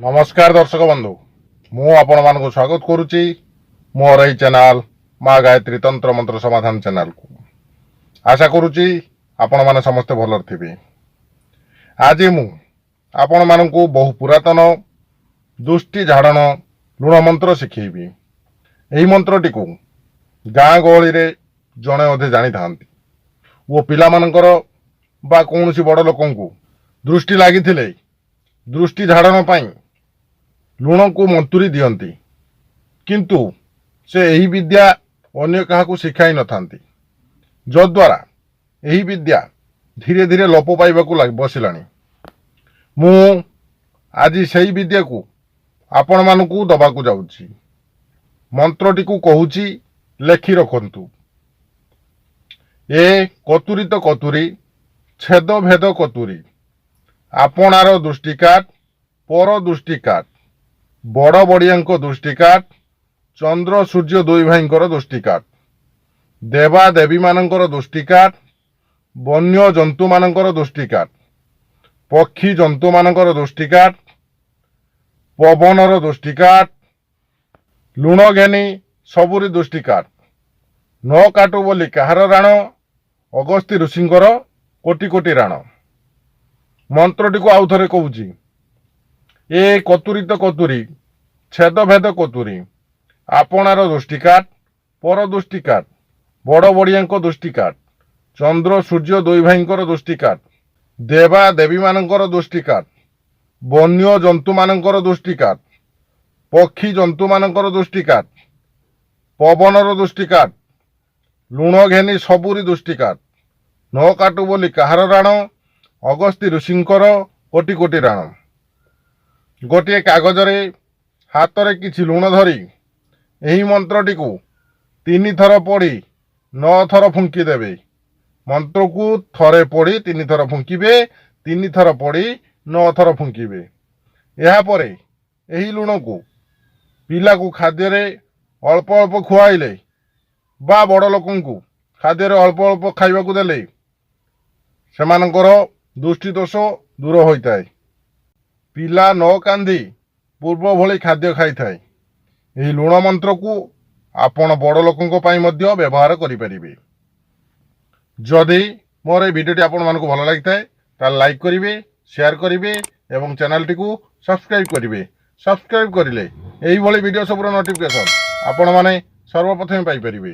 ନମସ୍କାର ଦର୍ଶକ ବନ୍ଧୁ, ମୁଁ ଆପଣମାନଙ୍କୁ ସ୍ୱାଗତ କରୁଛି ମୋର ଏହି ଚ୍ୟାନେଲ ମା ଗାୟତ୍ରୀ ତନ୍ତ୍ର ମନ୍ତ୍ର ସମାଧାନ ଚ୍ୟାନେଲକୁ। ଆଶା କରୁଛି ଆପଣମାନେ ସମସ୍ତେ ଭଲରେ ଥିବେ। ଆଜି ମୁଁ ଆପଣମାନଙ୍କୁ ବହୁ ପୁରାତନ ଦୃଷ୍ଟି ଝାଡ଼ଣ ଲୁଣ ମନ୍ତ୍ର ଶିଖେଇବି। ଏହି ମନ୍ତ୍ରଟିକୁ ଗାଁ ଗହଳିରେ ଜଣେ ଅଧେ ଜାଣିଥାନ୍ତି ଓ ପିଲାମାନଙ୍କର ବା କୌଣସି ବଡ଼ ଲୋକଙ୍କୁ ଦୃଷ୍ଟି ଲାଗିଥିଲେ ଦୃଷ୍ଟି ଝାଡ଼ଣ ପାଇଁ ଲୁଣକୁ ମନ୍ତୁରି ଦିଅନ୍ତି। କିନ୍ତୁ ସେ ଏହି ବିଦ୍ୟା ଅନ୍ୟ କାହାକୁ ଶିଖାଇ ନଥାନ୍ତି, ଯଦ୍ୱାରା ଏହି ବିଦ୍ୟା ଧୀରେ ଧୀରେ ଲୋପ ପାଇବାକୁ ବସିଲାଣି। ମୁଁ ଆଜି ସେଇ ବିଦ୍ୟାକୁ ଆପଣମାନଙ୍କୁ ଦେବାକୁ ଯାଉଛି। ମନ୍ତ୍ରଟିକୁ କହୁଛି, ଲେଖି ରଖନ୍ତୁ। ଏ କତୁରୀ ତ କତୁରୀ, ଛେଦ ଭେଦ କତୁରୀ, ଆପଣାର ଦୃଷ୍ଟି କାଟ, ପର ଦୃଷ୍ଟି କାଟ, ବଡ଼ ବଡ଼ିଆଙ୍କ ଦୃଷ୍ଟି କାଟ, ଚନ୍ଦ୍ର ସୂର୍ଯ୍ୟ ଦୁଇ ଭାଇଙ୍କର ଦୃଷ୍ଟି କାଟ, ଦେବା ଦେବୀମାନଙ୍କର ଦୃଷ୍ଟି କାଟ, ବନ୍ୟ ଜନ୍ତୁମାନଙ୍କର ଦୃଷ୍ଟି କାଟ, ପକ୍ଷୀ ଜନ୍ତୁମାନଙ୍କର ଦୃଷ୍ଟି କାଟ, ପବନର ଦୃଷ୍ଟି କାଟ, ଲୁଣ ଘେନି ସବୁରି ଦୃଷ୍ଟି କାଟ, ନ କାଟୁ ବୋଲି କାହାର ରାଣ, ଅଗସ୍ତି ଋଷିଙ୍କର କୋଟି କୋଟି ରାଣ। ମନ୍ତ୍ରଟିକୁ ଆଉ ଥରେ କହୁଛି। ଏ କତୁରୀ ତ କତୁରୀ, ଛେଦ ଭେଦ କତୁରୀ, ଆପଣାର ଦୃଷ୍ଟି କାଟ, ପର ଦୃଷ୍ଟି କାଟ, ବଡ଼ ବଡ଼ିଆଙ୍କ ଦୃଷ୍ଟି କାଟ, ଚନ୍ଦ୍ର ସୂର୍ଯ୍ୟ ଦୁଇ ଭାଇଙ୍କର ଦୃଷ୍ଟି କାଟ, ଦେବା ଦେବୀମାନଙ୍କର ଦୃଷ୍ଟି କାଟ, ବନ୍ୟ ଜନ୍ତୁମାନଙ୍କର ଦୃଷ୍ଟି କାଟ, ପକ୍ଷୀ ଜନ୍ତୁମାନଙ୍କର ଦୃଷ୍ଟି କାଟ, ପବନର ଦୃଷ୍ଟି କାଟ, ଲୁଣ ଘେନି ସବୁରି ଦୃଷ୍ଟି କାଟ, ନ କାଟୁ ବୋଲି କାହାର ରାଣ, ଅଗସ୍ତି ଋଷିଙ୍କର କୋଟି କୋଟି ରାଣ। ଗୋଟିଏ କାଗଜରେ ହାତରେ କିଛି ଲୁଣ ଧରି ଏହି ମନ୍ତ୍ରଟିକୁ ତିନି ଥର ପଢ଼ି ନଅ ଥର ଫୁଙ୍କି ଦେବେ। ମନ୍ତ୍ରକୁ ଥରେ ପଢ଼ି ତିନି ଥର ଫୁଙ୍କିବେ, ତିନି ଥର ପଢ଼ି ନଅ ଥର ଫୁଙ୍କିବେ। ଏହାପରେ ଏହି ଲୁଣକୁ ପିଲାକୁ ଖାଦ୍ୟରେ ଅଳ୍ପ ଅଳ୍ପ ଖୁଆଇଲେ ବା ବଡ଼ ଲୋକଙ୍କୁ ଖାଦ୍ୟରେ ଅଳ୍ପ ଅଳ୍ପ ଖାଇବାକୁ ଦେଲେ ସେମାନଙ୍କର ଦୃଷ୍ଟିଦୋଷ ଦୂର ହୋଇଥାଏ। ପିଲା ନ କାନ୍ଦି ପୂର୍ବ ଭଳି ଖାଦ୍ୟ ଖାଇଥାଏ। ଏହି ଲୁଣ ମନ୍ତ୍ରକୁ ଆପଣ ବଡ଼ ଲୋକଙ୍କ ପାଇଁ ମଧ୍ୟ ବ୍ୟବହାର କରିପାରିବେ। ଯଦି ମୋର ଏହି ଭିଡ଼ିଓଟି ଆପଣମାନଙ୍କୁ ଭଲ ଲାଗିଥାଏ, ତାହେଲେ ଲାଇକ୍ କରିବେ, ସେୟାର କରିବେ ଏବଂ ଚ୍ୟାନେଲଟିକୁ ସବସ୍କ୍ରାଇବ୍ କରିବେ। ସବସ୍କ୍ରାଇବ୍ କରିଲେ ଏହିଭଳି ଭିଡ଼ିଓ ସବୁର ନୋଟିଫିକେସନ୍ ଆପଣମାନେ ସର୍ବପ୍ରଥମେ ପାଇପାରିବେ।